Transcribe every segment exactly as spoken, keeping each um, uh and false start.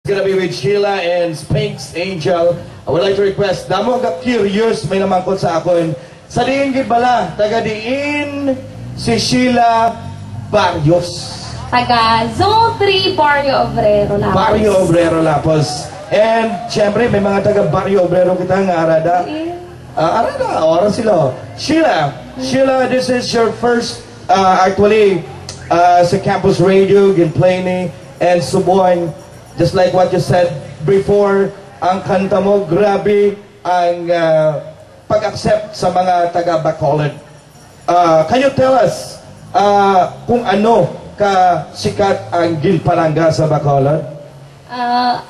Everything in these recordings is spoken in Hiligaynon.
Gonna be with Sheila and Spinks Angel. I would like to request, damo ka curious, may namangkot sa akon. Sa diin gid bala, taga diin si Sheila Barrios? Taga Zone three, Barrio Obrero, Lapos. Barrio Obrero, Lapos. And, syempre, may mga taga Barrio Obrero kita nga arada. Diin? Ah, arada, ora sila. Sheila, Sheila, this is your first, ah, actually, ah, sa Campus Radio, ginplay ni, and subong, just like what you said before, ang kanta mo, grabe ang, ah, pag-accept sa mga taga Bacolod. Ah, can you tell us, ah, kung ano ka sikat ang ginpalangga sa Bacolod? Ah,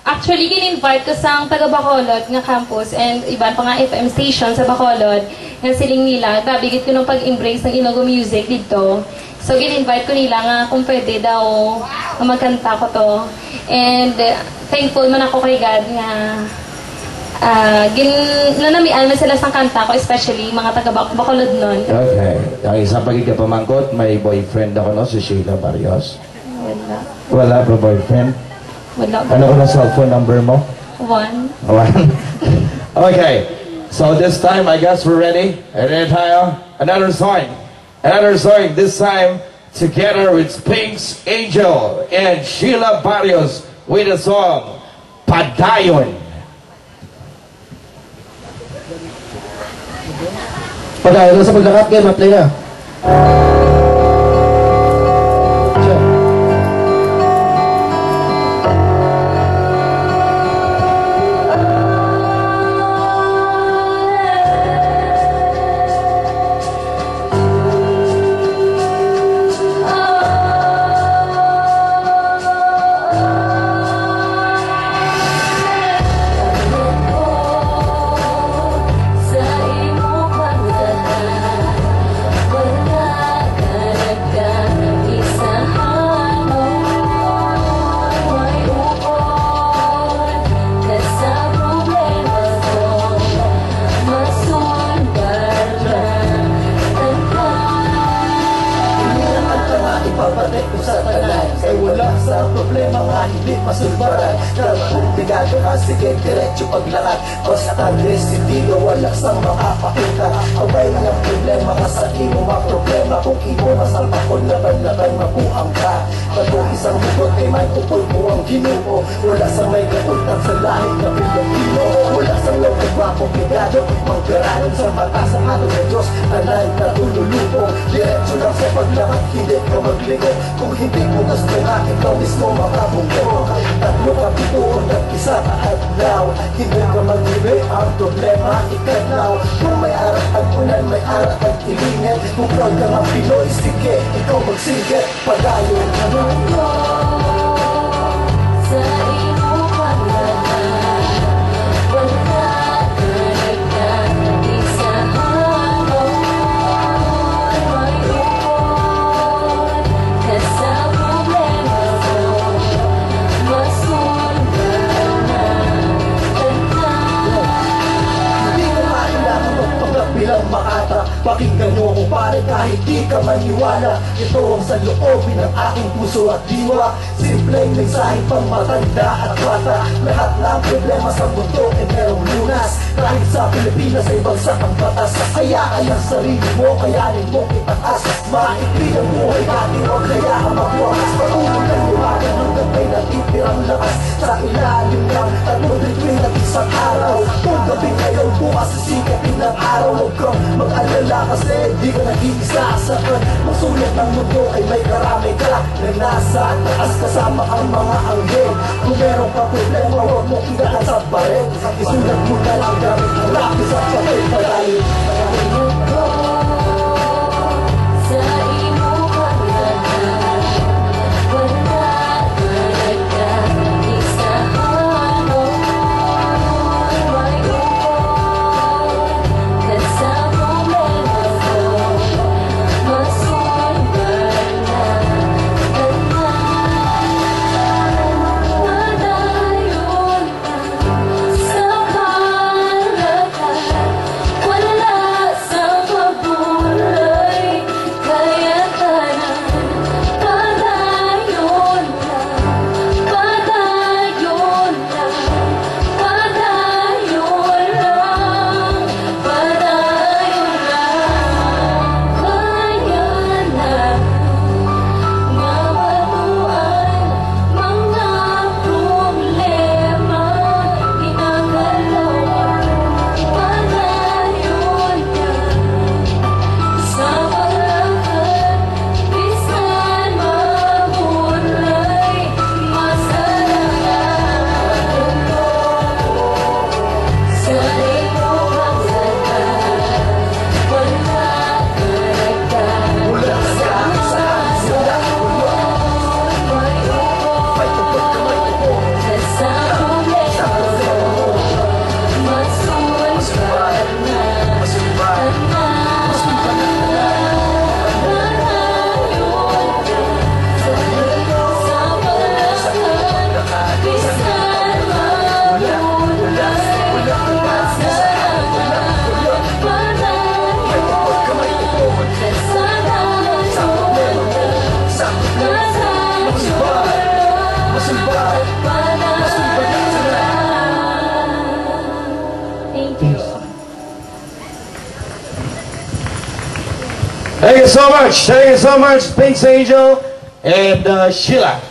actually, gin-invite ko sang taga Bacolod nga campus and iban pa nga F M station sa Bacolod nga siling nila, grabe gid kuno ang pag-embrace ng Ilonggo music didto. So, gin-invite ko nila nga kung pwede daw nga magkanta ko to. And, uh, thankful man ako kay God nga, ah, gin-, nanamian man sila sang kanta ko, especially mga taga Bac-, Bacolodnon. Okay. Ang isa pa gid ka pamangkot, may boyfriend ako, no, si Sheila Barrios. Wala. Wala pa boyfriend? Wala. Ano ko na cellphone number mo? One. One. Okay. So this time, I guess we're ready. Ready tayo? Another song. Another song, this time together with Spinks Angel and Sheila Barrios with the song Padayon. Padayon sa paglakat, game, play na. Ipapatay ko sa tanan, kay wala sa problema nga hindi masulbaran. Kag kung pigado ka, sige, diretso paglakat. Basta desidido, wala sa makapakita. Abay nga problema ka sa imo nga problema. Kung imo masalpakon, laban-laban, mabuang ka. Pag isang hugot kay may upod mo ang Ginoo. Wala sa may kaultag sa lahi nga Pilipino. Wala sa law kay gwapo, pigado, manggaranon sa mata sa ato nga Diyos. Tanan natululupong, diretso lang sa paglakat, hindi ka magliko. Kung hindi mo gusto nga, ikaw mismo makabungko. Tatlo ka bituon, nag-isa ka adlaw. Hindi ka mag-delay, ang problema, ikadlaw. Kung may ara kang unan, may ara kang ilingit. Kung proud ka nga Pinoy, sige, ikaw magsinggit. Padayon. Sa imo paglakat, wala ka nagkatisahan. May upod ka sa problema ko, masulbaran na kita. Hindi mo kailangan magpanggap bilang makata. Pakinggan mo ko, pare, kahit di ka maniwala. Ito ang saloobin ng aking puso at diwa. Simpleng mensahe pang matanda at bata. Lahat ng problema sa mundo ay merong lunas. Kahit sa Pilipinas ay bagsak ang batas. Kaya ang sarili mo, kayanin mo itaas. Maikli ang buhay, dati o kaya ang magwakas. Patuloy lang lumaban hanggang may natitirang lakas. Sa ilalim ng tatlong bituin at isang araw. Kung gabi ngayon, bukas sisikat din ang araw. Huwag kang mag-alala kasi di ka nag-iisa. Saan masulok ng mundo ay may karamay ka na nasa taas kasama ang mga anghel. Kung meron ka problema, huwag mo idaan sa baril. Isulat mo na lang gamit ang lapis at papel. Padayon. Sa imo paglakat, wala ka nagkatisahan. May upod ka sa problema ko, masulbaran na kita. Padayon. Sa paglakat, wala Thank you so much. Thank you so much, Pink Angel and uh, Sheila.